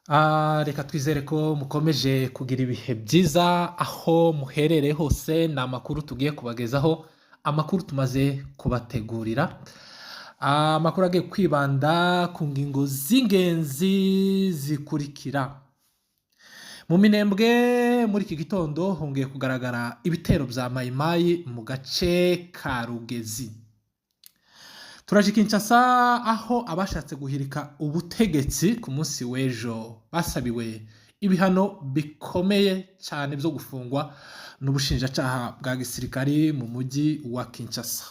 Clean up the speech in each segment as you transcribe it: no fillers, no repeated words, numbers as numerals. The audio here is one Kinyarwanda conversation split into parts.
Reka twizere ko mukomeje kugira ibihe byiza aho muherereye hose. Ni amakuru tugiye kubagezaho, amakuru tumaze kubategurira. Amakuru agiye kwibanda ku ngingo z'ingenzi zikurikira: mu Minembwe muri iki gitondo hongeye kugaragara ibitero bya Mayimayi mu gace ka Rugezi. Turaje Kinshasa, aho abashatse guhirika ubutegetsi ku munsi w'ejo basabiwe ibihano bikomeye cyane byo gufungwa n'ubushinjacyaha bwa gisirikari mu mujyi wa Kinshasa.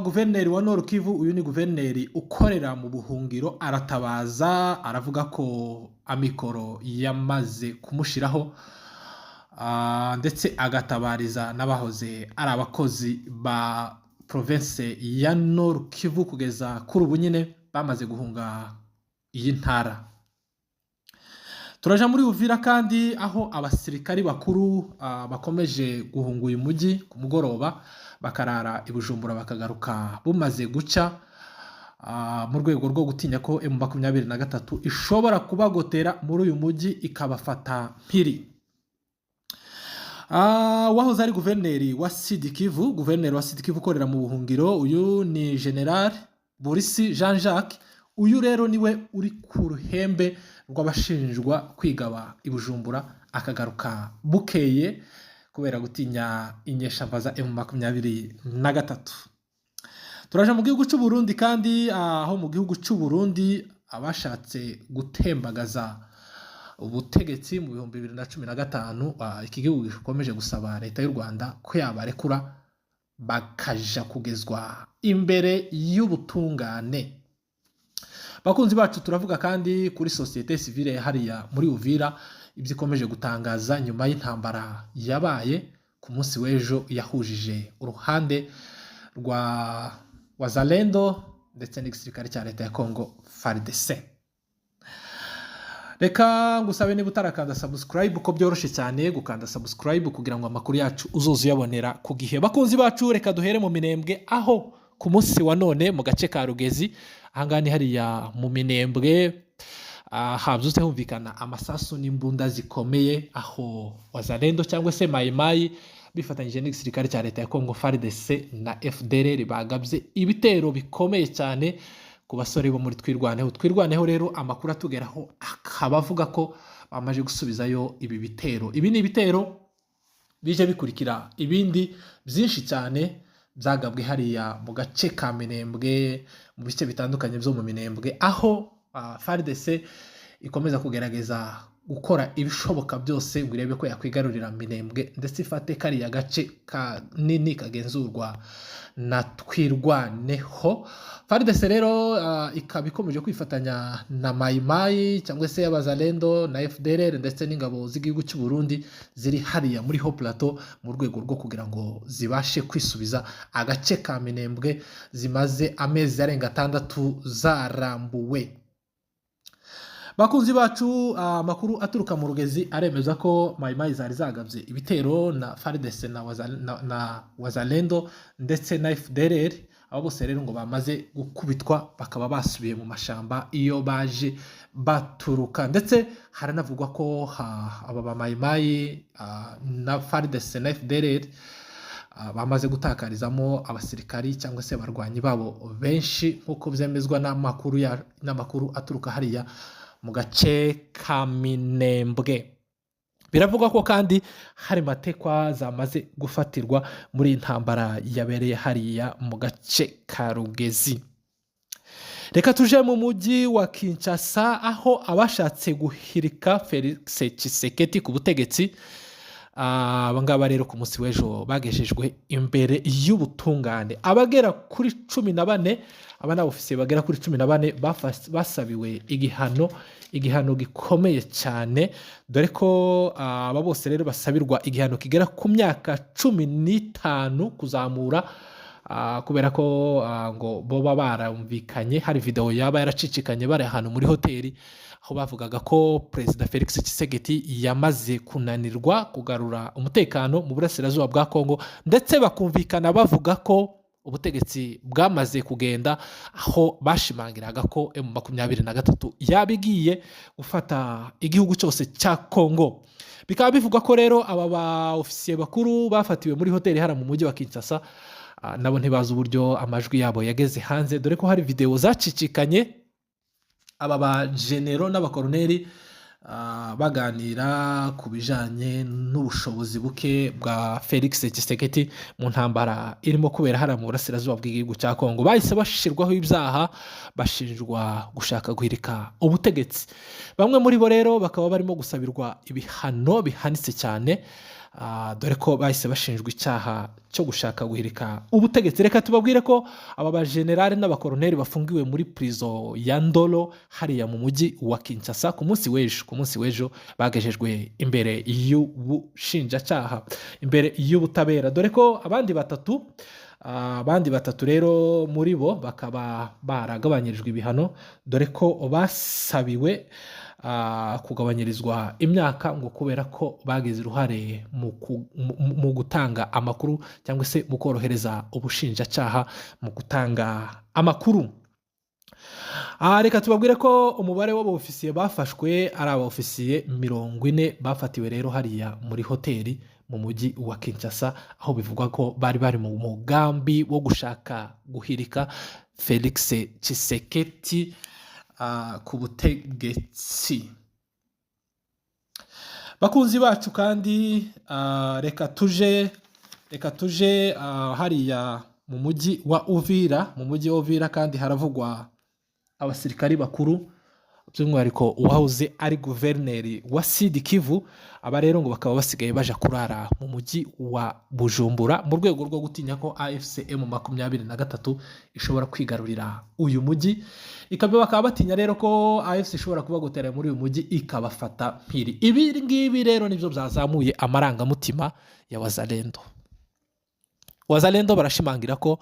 Guverineri wa Nord Kivu, uyu ni guverineri ukorera mu buhungiro, aratabaza, aravuga ko amikoro yamaze kumushiraho, ndetse agatabariza n'abahoze ari abakozi ba province ya Nord Kivu, kugeza kuri ubu nyine bamaze guhunga iyi ntara. Turaja muri Uvira kandi, aho abasirikari bakuru bakomeje guhunga uyu mujyi ku mugoroba, bakarara i Bujumbura, bakagaruka bumaze guca, mu rwego rwo gutinya ko M23 ishobora kubagotera muri uyu mujyi ikabafata mpiri. Wahoze ari guverineri wa Sud Kivu, guverineri wa Sud Kivu ukorera mu buhungiro, uyu ni General Burisi Jean Jacques. Uyu rero niwe uri ku ruhembe rw'abashinjwa kwigaba i Bujumbura akagaruka bukeye kubera gutinya inyeshyamba za M23. Turaje mu gihugu cy'u Burundi kandi, aho mu gihugu cy'u Burundi abashatse gutembagaza ubutegetsi mu 2015, iki gihugu gikomeje gusaba leta y'u Rwanda ko yabarekura bakaja kugezwa imbere y'ubutungane. Bakunzi bacu, turavuga kandi kuri société civile hariya muri Uvira, ibyo ikomeje gutangaza nyuma y'intambara yabaye ku munsi w'ejo yahujije uruhande rwa Wazalendo ndetse n'igisirikare cya leta ya Congo, FARDC. Reka ngusabe, niba utarakanda subscribe, ko byoroshye cyane gukanda subscribe kugira ngo amakuru yacu uzoze uyabonera ku gihe. Bakunzi bacu, reka duhere mu Minembwe, aho ku munsi wa none mu gace ka Rugezi, ahangaha ni hariya mu Minembwe, habyutse humvikana amasasu n'imbunda zikomeye, aho Wazalendo cyangwa se Mayimayi bifatanyije n'igisirikare cya leta ya Congo, FARDC, na FDLR bagabye ibitero bikomeye cyane ku basore bo muri Twirwaneho. Twirwaneho rero, amakuru atugeraho akaba avuga ko bamaze gusubizayo ibi bitero. Ibi ni ibitero bije bikurikira ibindi byinshi cyane byagabwe hariya mu gace ka Minembwe, mu bice bitandukanye byo mu Minembwe, aho FARDC ikomeza kugerageza gukora ibishoboka byose ngo irebe ko yakwigarurira Minembwe, ndetse ifate kariya gace kanini kagenzurwa na Twirwaneho. FARDC rero ikaba ikomeje kwifatanya na Mayimayi cyangwa se Abazalendo na FDLR ndetse n'ingabo z'igihugu cy'u Burundi ziri hariya muri Haut Plateau, mu rwego rwo kugira ngo zibashe kwisubiza agace ka Minembwe zimaze amezi arenga 6 zarambuwe. Bakunzi bacu, amakuru aturuka mu Rugezi aremeza ko Mayimayi zari zagabye ibitero na FARDC na Wazalendo ndetse na FDLR. Abo bose rero ngo bamaze gukubitwa, bakaba basubiye mu mashamba iyo baje baturuka. Ndetse haranavugwa ko aba bamayimayi na FARDC na FDLR bamaze gutakarizamo abasirikari cyangwa se abarwanyi babo benshi, nk'uko byemezwa n'amakuru aturuka hariya mu gace ka Minembwe. Biravugwa ko kandi hari matekwa zamaze gufatirwa muri iyi ntambara yabereye hariya mu gace ka Rugezi. Reka tuje mu mujyi wa Kinshasa, aho abashatse guhirika Felix Tshisekedi ku butegetsi, aba ngaba rero ku munsi w'ejo bagejejwe imbere y'ubutungane. Abagera kuri 14, aba ni abofisiye bagera kuri 14 basabiwe igihano gikomeye cyane, dore ko aba bose rero basabirwa igihano kigera ku myaka 15 kuzamura, kubera ko ngo boba barumvikanye, hari videwo yaba yaracicikanye bari ahantu muri hoteli, aho bavugaga ko Perezida Felix Tshisekedi yamaze kunanirwa kugarura umutekano mu burasirazuba bwa Kongo, ndetse bakumvikana bavuga ko Ubutegetsi bwamaze kugenda, aho bashimangiraga ko M23 yaba igiye gufata igihugu cyose cya Kongo. Bikaba bivugwa ko rero aba ba ofisiye bakuru bafatiwe muri hoteli hara mu mujyi wa Kinshasa. Nabo ntibazi uburyo amajwi yabo yageze hanze, dore ko hari videwo zacicikanye aba ba généraux n'abakoroneri baganira ku bijanye n'ubushobozi buke bwa Felix Tshisekedi mu ntambara irimo kubera hariya mu burasirazuba bw'igihugu cya Kongo. Bahise bashirwaho ibyaha, bashinjwa gushaka guhirika ubutegetsi. Bamwe muri bo rero bakaba barimo gusabirwa ibihano bihanitse cyane, dore ko bahise bashinjwa icyaha cyo gushaka guhirika ubutegetsi. Reka tubabwire ko aba bajenerali n'abakoroneri bafungiwe muri prison ya Ndolo hariya mu mujyi wa Kinshasa. Ku munsi w'ejo bagejejwe imbere y'ubushinjacyaha, imbere y'ubutabera, dore ko abandi batatu rero muri bo bakaba baragabanyirijwe ibihano, dore ko basabiwe kugabanyirizwa imyaka ngo kubera ko bagize uruhare mu gutanga amakuru cyangwa se mu korohereza ubushinjacyaha mu gutanga amakuru. Reka tubabwire ko umubare w'abofisiye bafashwe ari abofisiye 40, bafatiwe rero hariya muri hoteli mu mujyi wa Kinshasa, aho bivugwa ko bari bari mu mugambi wo gushaka guhirika Felix Tshisekedi ku butegetsi. Bakunzi bacu kandi, reka tuje hariya mu mujyi wa Uvira. Mu mujyi wa Uvira kandi haravugwa abasirikari bakuru, by'umwihariko uwahoze ari guverineri wa Sud Kivu. Aba rero ngo bakaba basigaye baja kurara mu mujyi wa Bujumbura mu rwego rwo gutinya ko AFC M23 ishobora kwigarurira uyu mujyi. Bakaba batinya rero ko AFC ishobora kubagotera muri uyu mujyi ikabafata mpiri. Ibi ngibi rero nibyo byazamuye amarangamutima ya Wazalendo. Wazalendo barashimangira ko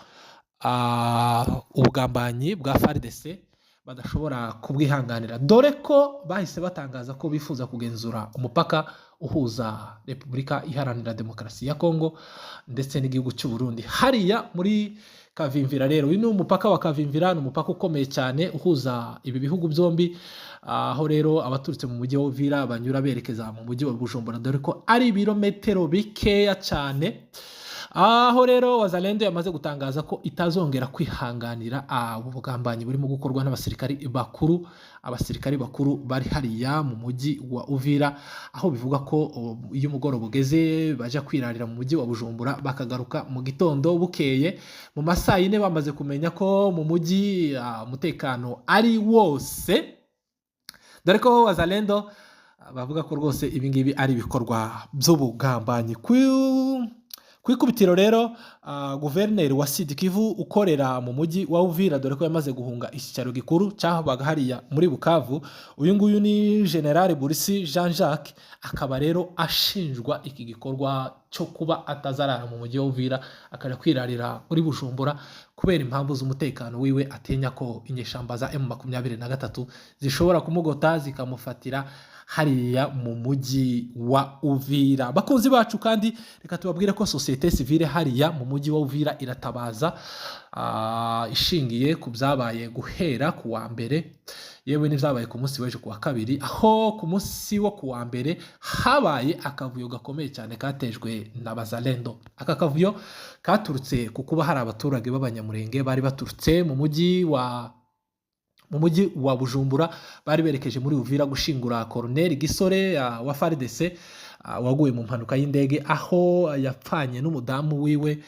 ubugambanyi bwa FARDC badashobora kubwihanganira, dore ko bahise batangaza ko bifuza kugenzura umupaka uhuza Repubulika Iharanira Demokarasi ya Kongo ndetse n'igihugu cy'u Burundi hariya muri Kavimvira. Rero uyu ni umupaka wa Kavimvira, ni umupaka ukomeye cyane uhuza ibi bihugu byombi, aho rero abaturutse mu mujyi wa Uvira banyura berekeza mu mujyi wa Bujumbura, dore ko ari ibirometero bikeya cyane. Aho rero Wazalendo yamaze gutangaza ko itazongera kwihanganira ubu bugambanyi burimo gukorwa n'abasirikari bakuru, abasirikari bakuru bari hariya mu mujyi wa Uvira, aho bivuga ko iyo umugoroba ugeze bajya kwirarira mu mujyi wa Bujumbura, bakagaruka mu gitondo bukeye mu masaa 4 bamaze kumenya ko mu mujyi umutekano ari wose, dore ko Wazalendo bavuga ko rwose ibi ngibi ari ibikorwa by'ubugambanyi. Ku ikubitiro rero, guverineri wa Sud Kivu ukorera mu mujyi wa Uvira, dore ko yamaze guhunga icyicaro gikuru cyabaga hariya muri Bukavu, uyu nguyu ni General Burisi Jean Jacques, akaba rero ashinjwa iki gikorwa cyo kuba atazarara mu mujyi wa Uvira, akajya kwirarira muri Bujumbura kubera impamvu z'umutekano wiwe, atinya ko inyeshyamba za M23 zishobora kumugota zikamufatira hariya mu mujyi wa Uvira. Bakunzi bacu kandi, reka tubabwire ko société civile hariya mu mujyi wa Uvira iratabaza, ishingiye ku byabaye guhera ku wa mbere, yewe n'ibyabaye ku munsi w'ejo ku wa kabiri, aho ku munsi wo ku wa mbere habaye akavuyo gakomeye cyane katejwe na Bazalendo. Aka kavuyo katurutse ku kuba hari abaturage b'Abanyamurenge bari baturutse mu mujyi wa Bujumbura, bari berekeje muri Uvira gushingura Colonel Gisore wa FARDC, waguye mu mpanuka y'indege aho yapfanye n'umudamu wiwe.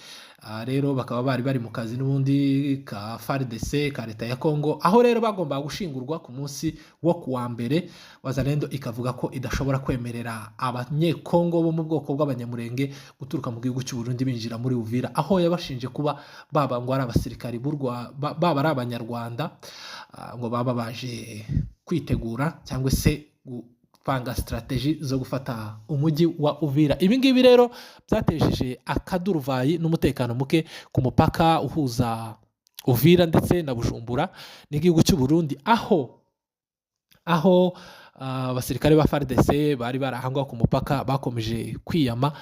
Rero bakaba bari bari mu kazi n'ubundi ka FARDC, ka leta ya Congo, aho rero bagombaga gushingurwa ku munsi wo ku wa mbere. Wazalendo ikavuga ko idashobora kwemerera Abanyekongo bo mu bwoko bw'Abanyamurenge guturuka mu gihugu cy'u Burundi binjira muri Uvira, aho yabashinje kuba baba ngo ari abasirikari baba ari Abanyarwanda, ngo baba baje kwitegura cyangwa se gupanga stratégie zo gufata umujyi wa Uvira. Ibi ngibi rero byatejeje akaduruvayi n'umutekano muke ku mupaka uhuza Uvira ndetse na Bujumbura n'igihugu cy'u Burundi, aho abasirikare ba FARDC bari barahangwa ku mupaka bakomeje kwiyama.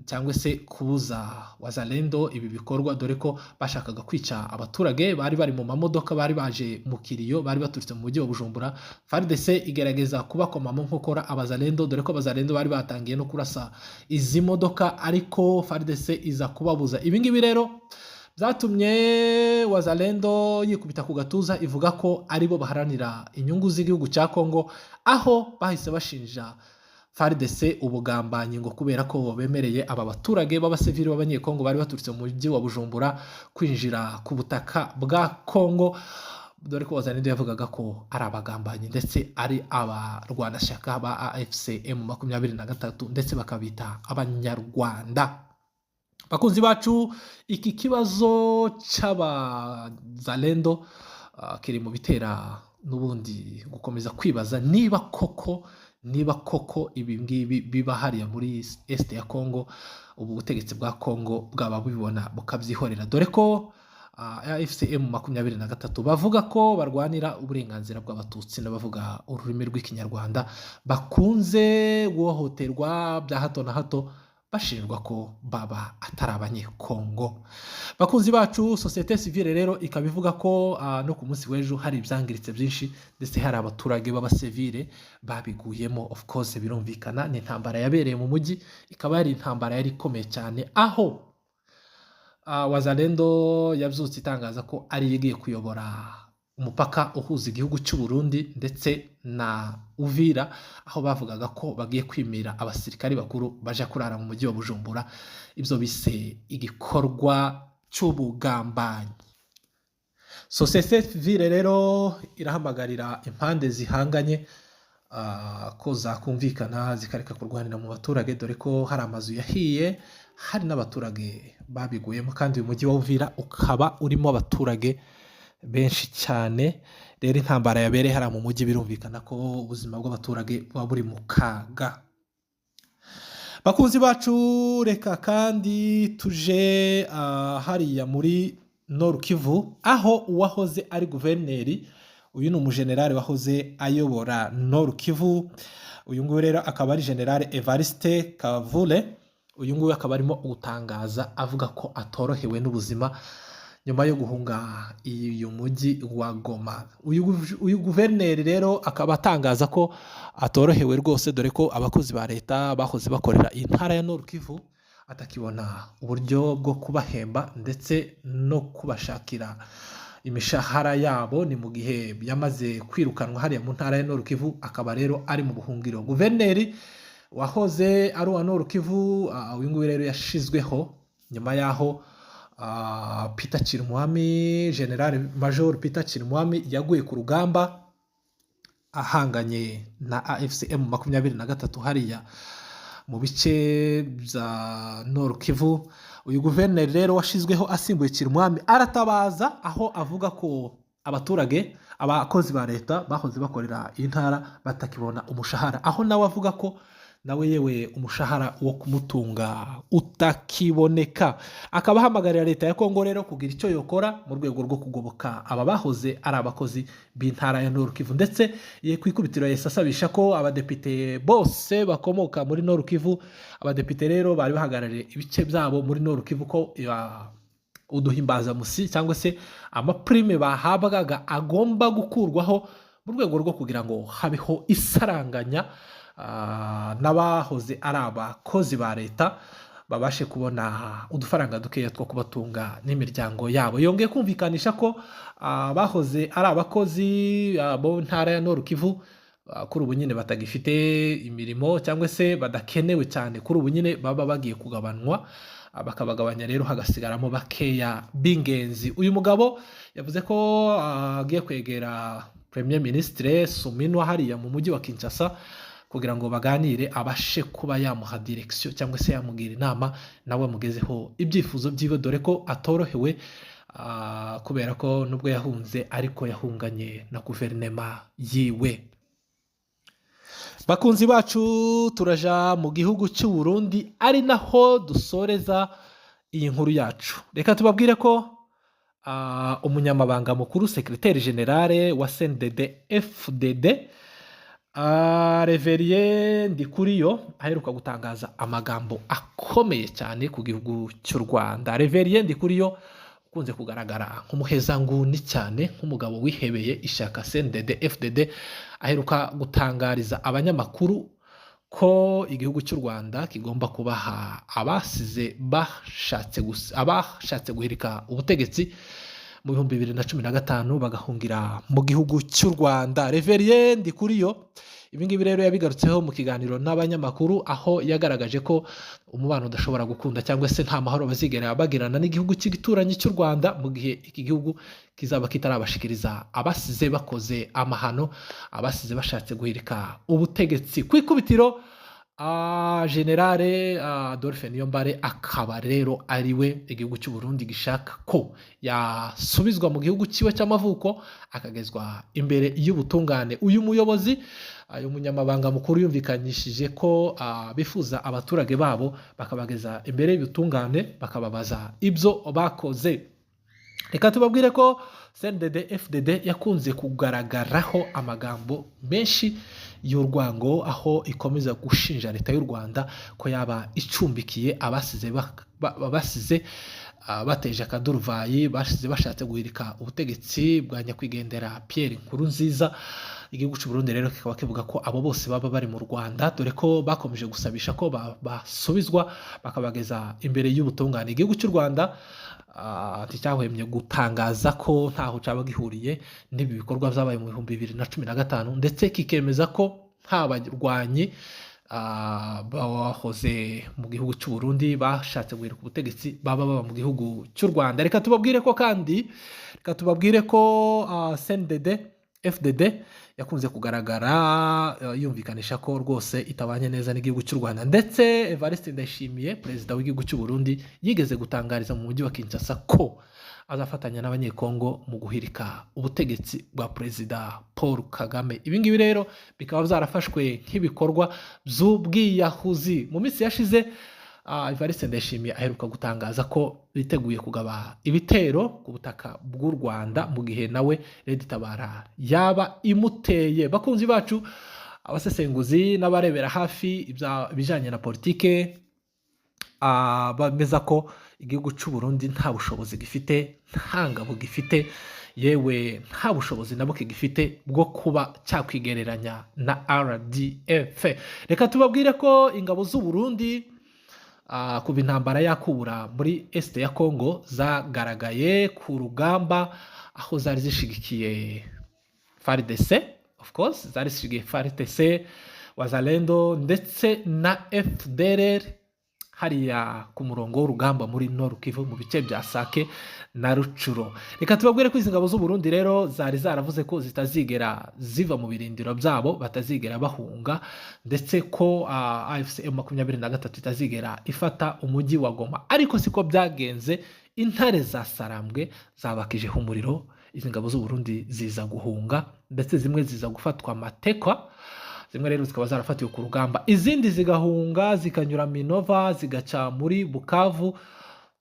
cyangwa se kubuza Wazalendo ibi bikorwa, dore ko bashakaga kwica abaturage bari bari mu mamodoka, bari baje mu kiriyo, bari baturutse mu mujyi wa Bujumbura. FARDC igerageza kubakoma mu nkokora Abazalendo, dore ko Abazalendo bari batangiye no kurasa izi modoka, ariko FARDC iza kubabuza. Ibi ngibi rero byatumye Wazalendo yikubita ku gatuza, ivuga ko aribo baharanira inyungu z'igihugu cya Kongo, aho bahise bashinja FARDC ubugambanyi, ngo kubera ko bemereye aba baturage b'abasivili b'Abanyekongo bari baturutse mu mujyi wa Bujumbura kwinjira ku butaka bwa Kongo, dore ko Wazalendo yavugaga ko ari abagambanyi ndetse ari abarwanashyaka ba AFC M23, ndetse bakabita Abanyarwanda. Bakunzi bacu, iki kibazo cy'Abazalendo kiri mu bitera n'ubundi gukomeza kwibaza niba koko ibi ngibi biba hariya muri Est ya Congo, ubu butegetsi bwa Congo bwaba bubibona bukabyihorera, dore ko AFC M23 bavuga ko barwanira uburenganzira bw'Abatutsi n'abavuga ururimi rw'Ikinyarwanda bakunze guhohoterwa bya hato na hato, bashinjwa ko baba atari Abanyekongo. Bakunzi bacu, société civile rero ikaba ivuga ko no ku munsi w'ejo hari ibyangiritse byinshi, ndetse hari abaturage b'abasivile babiguyemo. Of course birumvikana, ni intambara yabereye mu mujyi, ikaba yari intambara yari ikomeye cyane, aho Wazalendo yabyutse itangaza ko ari igiye kuyobora umupaka uhuza igihugu cy'u Burundi ndetse na Uvira, aho bavugaga ko bagiye kwimira abasirikari bakuru baje kurara mu mujyi wa Bujumbura, ibyo bise igikorwa cy'ubugambanyi. Société civile rero irahamagarira impande zihanganye ko zakumvikana, zikareka kurwanira mu baturage, dore ko hari amazu yahiye, hari n'abaturage babiguyemo, kandi uyu mujyi wa Uvira ukaba urimo abaturage benshi cyane. Rero intambara yabereye hariya mu mujyi, birumvikana ko ubuzima bw'abaturage buba buri mu kaga. Bakunzi bacu, reka kandi tuje hariya muri Nord Kivu, aho uwahoze ari guverineri, uyu ni umujenerali wahoze ayobora Nord Kivu, uyu nguyu rero akaba ari General Evariste Kavule. Uyu nguyu akaba arimo gutangaza avuga ko atorohewe n'ubuzima nyuma yo guhunga uyu mujyi wa Goma. Uyu guverineri rero akaba atangaza ko atorohewe rwose, dore ko abakozi ba leta bahoze bakorera intara ya Nord Kivu atakibona uburyo bwo kubahemba ndetse no kubashakira imishahara yabo. Ni mu gihe yamaze kwirukanwa hariya mu ntara ya Nord Kivu, akaba rero ari mu buhungiro. Guverineri wahoze ari uwa Nord Kivu, uyu nguyu rero yashizweho nyuma y'aho Peter Chirimwami, General Major Peter Chirimwami, yaguye ku rugamba ahanganye na AFC M23 hariya mu bice bya Nord Kivu. Uyu guverineri rero washyizweho asimbuye Chirimwami aratabaza, aho avuga ko abaturage, abakozi ba leta bahoze bakorera iyi ntara batakibona umushahara, aho nawe avuga ko nawe yewe umushahara wo kumutunga utakiboneka. Akaba ahamagarira leta ya Kongo rero kugira icyo yokora mu rwego rwo kugoboka aba bahoze ari abakozi b'intara ya Nord Kivu, ndetse ye ku ikubitiro yahise asabisha ko abadepite bose bakomoka muri Nord Kivu, abadepite rero bari bahagarariye ibice byabo muri Nord Kivu, ko uduhimbazamusi cyangwa se ama prime bahabwaga agomba gukurwaho mu rwego rwo kugira ngo habeho isaranganya, n'abahoze ari abakozi ba leta babashe kubona udufaranga dukeya two kubatunga n'imiryango yabo. Yongeye kumvikanisha ko bahoze ari abakozi bo ntara ya Nord Kivu kuri ubu nyine batagifite imirimo cyangwa se badakenewe cyane, kuri ubu nyine baba bagiye kugabanwa, bakabagabanya rero hagasigaramo bakeya b'ingenzi. Uyu mugabo yavuze ko agiye kwegera Premier Ministre Suminwa hariya mu mujyi wa Kinshasa kugira ngo baganire, abashe kuba yamuha direction cyangwa se yamugira inama, nawe amugezeho ibyifuzo byiwe, dore ko atorohewe kubera ko nubwo yahunze ariko yahunganye na guverinema yiwe. Bakunzi bacu, turaja mu gihugu cy'u Burundi, ari naho dusoreza iyi nkuru yacu. Reka tubabwire ko umunyamabanga mukuru, secrétaire général wa CNDD FDD Révérien Ndikuriyo aheruka gutangaza amagambo akomeye cyane ku gihugu cy'u Rwanda. Révérien Ndikuriyo ukunze kugaragara nk'umuhezanguni cyane, nk'umugabo wihebeye ishyaka CNDD FDD, aheruka gutangariza abanyamakuru ko igihugu cy'u Rwanda kigomba kubaha abasize abashatse guhirika ubutegetsi mu 2015 bagahungira mu gihugu cy'u Rwanda. Révérien Ndikuriyo ibi ngibi rero yabigarutseho mu kiganiro n'abanyamakuru, aho yagaragaje ko umubano udashobora gukunda cyangwa se nta mahoro bazigera bagirana n'igihugu cy'igituranyi cy'u Rwanda mu gihe iki gihugu kizaba kitarabashikiriza abasize bakoze amahano, abasize bashatse guhirika ubutegetsi. Ku ikubitiro Général Adolphe Niyombare akaba rero ari we igihugu cy'u Burundi gishaka ko yasubizwa mu gihugu cyiwe cy'amavuko, akagezwa imbere y'ubutungane. Uyu muyobozi, uyu munyamabanga mukuru, yumvikanyishije ko bifuza abaturage babo bakabageza imbere y'ubutungane, bakababaza ibyo bakoze. Reka tubabwire ko CNDD FDD yakunze kugaragaraho amagambo menshi y'urwango, aho ikomeza gushinja leta y'u Rwanda ko yaba icumbikiye abasize bateje akaduruvayi, basize bashatse guhirika ubutegetsi bwa nyakwigendera Pierre Nkurunziza. Igihugu cy'u Burundi rero kikaba kivuga ko abo bose baba bari mu Rwanda, dore ko bakomeje gusabisha ko basubizwa bakabageza imbere y'ubutungane. Igihugu cy'u Rwanda nticyahwemye gutangaza ko ntaho cyaba gihuriye n'ibi bikorwa byabaye mu 2015, ndetse kikemeza ko nta barwanyi bahoze mu gihugu cy'u Burundi bashatse guhirika ubutegetsi baba baba mu gihugu cy'u Rwanda. Reka tubabwire ko CNDD FDD yakunze kugaragara yumvikanisha ko rwose itabanye neza n'igihugu cy'u Rwanda, ndetse Evariste Ndayishimiye, perezida w'igihugu cy'u Burundi, yigeze gutangariza mu mujyi wa Kinshasa ko azafatanya n'Abanyekongo mu guhirika ubutegetsi bwa Perezida Paul Kagame. Ibi ngibi rero bikaba byarafashwe nk'ibikorwa by'ubwiyahuzi. Mu minsi yashize Evariste Ndayishimiye aheruka gutangaza ko biteguye kugaba ibitero ku butaka bw'u Rwanda mu gihe nawe RED Tabara yaba imuteye. Bakunzi bacu, abasesenguzi n'abarebera hafi ibijyanye na politike bemeza ko igihugu cy'u Burundi nta bushobozi gifite, nta ngabo gifite, yewe nta bushobozi na buke gifite bwo kuba cyakwigereranya na RDF. Reka tubabwire ko ingabo z'u Burundi kuva intambara yakubura muri Est ya Congo zagaragaye ku rugamba, aho zari zishigikiye FARDC, of course zari zishigikiye FARDC, Wazalendo ndetse na FDLR hariya ku murongo w'urugamba muri Nord Kivu, mu bice bya Sake na Rutshuru. Reka tubabwire ko izi ngabo z'u Burundi rero zari zaravuze ko zitazigera ziva mu birindiro byabo, batazigera bahunga, ndetse ko AFC M23 itazigera ifata umujyi wa Goma, ariko siko byagenze. Intare za Sarambwe zabakijeho umuriro, izi ngabo z'u Burundi ziza guhunga, ndetse zimwe ziza gufatwa matekwa. Zimwe rero zikaba zarafatiwe ku rugamba, izindi zigahunga zikanyura Minova, zigaca muri Bukavu,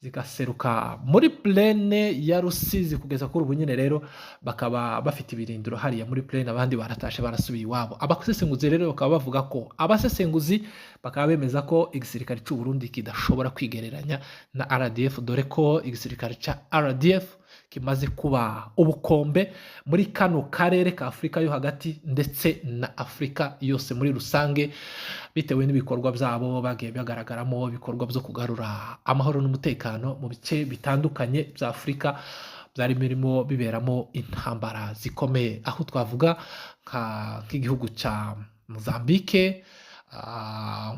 zigaseruka muri plaine ya Rusizi. Kugeza kuri ubu nyine rero bakaba bafite ibirindiro hariya muri plaine, abandi baratashe, barasubiye iwabo. Abasesenguzi rero bakaba bavuga ko, abasesenguzi bakaba bemeza ko igisirikare cy'u Burundi kidashobora kwigereranya na RDF, dore ko igisirikare cya RDF kimaze kuba ubukombe muri kano karere ka Afurika yo hagati ndetse na Afurika yose muri rusange, bitewe n'ibikorwa byabo bagiye bagaragaramo, ibikorwa byo kugarura amahoro n'umutekano mu bice bitandukanye bya Afurika byari birimo biberamo intambara zikomeye, aho twavuga nk'igihugu cya Mozambique,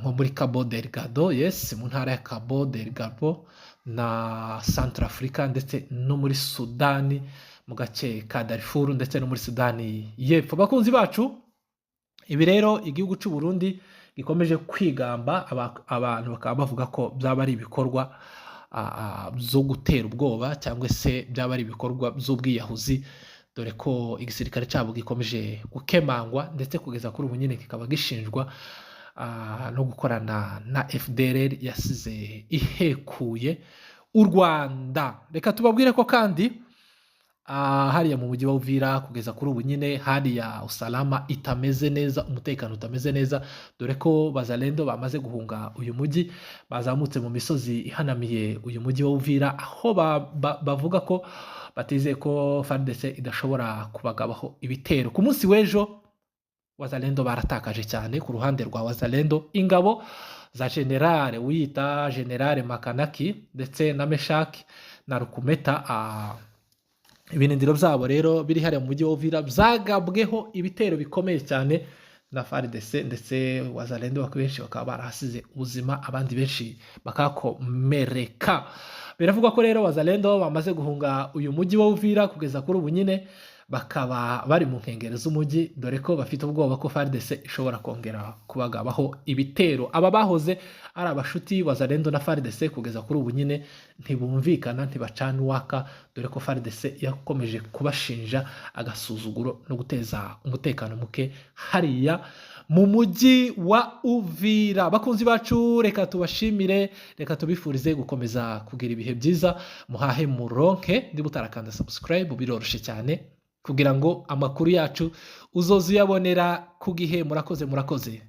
nko muri Cabo Delgado, yes, mu ntara ya Cabo Delgado na Centrafrica, ndetse no muri Sudani mu gace ka Darfur, ndetse no muri Sudani y'Epfo. Bakunzi bacu, ibi rero igihugu cy'u Burundi gikomeje kwigamba, abantu bakaba bavuga ko byaba ari ibikorwa byo gutera ubwoba cyangwa se byaba ari ibikorwa by'ubwiyahuzi, dore ko igisirikare cyabo gikomeje gukemangwa, ndetse kugeza kuri ubu nyine kikaba gishinjwa no gukorana na FDLR yasize ihekuye u Rwanda. Reka tubabwire ko kandi hariya mu mujyi wa Uvira kugeza kuri ubu nyine hariya usalama itameze neza, umutekano utameze neza, dore ko Bazalendo bamaze guhunga uyu mujyi, bazamutse mu misozi ihanamiye uyu mujyi wa Uvira, aho bavuga ko batizeye ko FARDC idashobora kubagabaho ibitero. Ku munsi w'ejo Wazalendo baratakaje cyane. Ku ruhande rwa Wazalendo, ingabo za generale wiyita Generale Makanaki ndetse na Meshaki na Rukumeta, ibirindiro byabo rero biri hariya mu mujyi wa Uvira byagabweho ibitero bikomeye cyane na FARDC, ndetse Wazalendo benshi bakaba barahasize ubuzima, abandi benshi bakakomereka. Biravugwa ko rero Wazalendo bamaze guhunga uyu mujyi wa Uvira, kugeza kuri ubu nyine bakaba bari mu nkengero z'umujyi, dore ko bafite ubwoba ko FARDC ishobora kongera kubagabaho ibitero. Aba bahoze ari abashuti, Wazalendo na FARDC, kugeza kuri ubu nyine ntibumvikana, ntibacana uwaka, dore ko FARDC yakomeje kubashinja agasuzuguro no guteza umutekano muke hariya mu mujyi wa Uvira. Bakunzi bacu, reka tubashimire, reka tubifurize gukomeza kugira ibihe byiza, muhahe muronke. Niba utarakanda subscribe, biroroshye cyane kugira ngo amakuru yacu uzoze uyabonera ku gihe. Murakoze, murakoze.